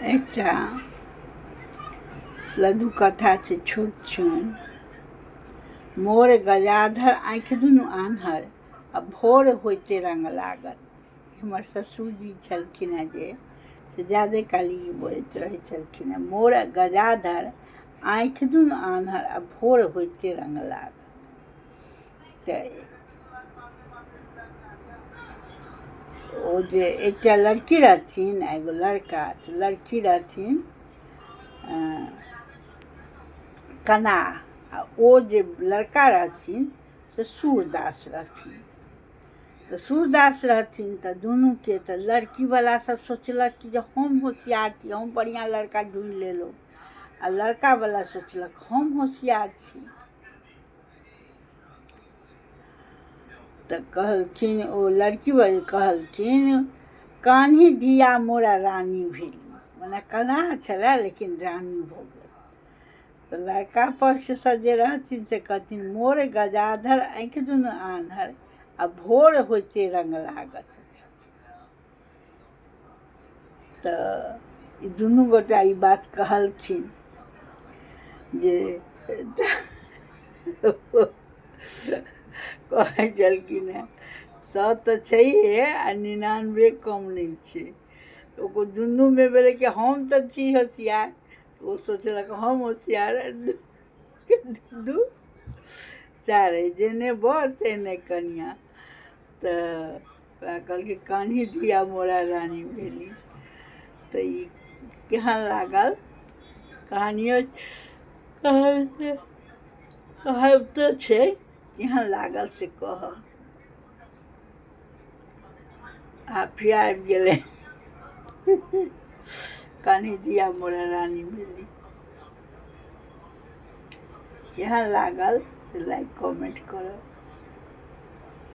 एकटा लघु कथा छै छोट छिन। मोर गजाधर आँखि दुनू आन्हर आ भोर होइते रंग लागत। हमर ससुरजी छलखिन हेँ जे से जादे काल ई बजैत रहै छलखिन हेँ, मोर गजाधर आँखि दुनू आन्हर आ भोर होइते रंग लागत। तऽ ओ जे एकटा लड़की रहथिन आ एगो लड़का, तऽ लड़की रहथिन कनाह आ ओ जे लड़का रहथिन से सूरदास रहथिन। तऽ सूरदास रहथिन तऽ दुनूके तऽ लड़कीवला सब सोचलक कि जे हम होशियार छी, हम बढ़िआँ लड़का ढूँढि लेलहुँ, आ लड़कावला सोचलक हम होशियार छी। तऽ कहलखिन ओ लड़की वाली कहलखिन कान्ही धिया मोरा रानी भेली, मने कनाह छलै लेकिन रानी भऽ गेल। तऽ लड़का पक्षसँ जे रहथिन से कहथिन मोर गजाधर आँखि दुनू आन्हर आ भोर होइते रंग लागत। तऽ ई दुनू गोटा ई बात कहलखिन जे कहै छलखिन हेँ 100 तऽ छैहे आ 99 कम नहि छै। ओकर दुनूमे भेलै कि हम तऽ छी होशियार, ओ सोचलक हम होशियार, दू सएह रहै जेहने बर तेहने कनिआँ। तऽ ओकरा कहलकै कान्ही धिया मोरा रानी भेली। तऽ ई केहन लागल कहानियो कहबितो छै, केहन लागल से कहब। आ फेर आबि गेलै कान्ही धिया मोरा रानी भेली। केहन लागल से लाइक कमेंट करब।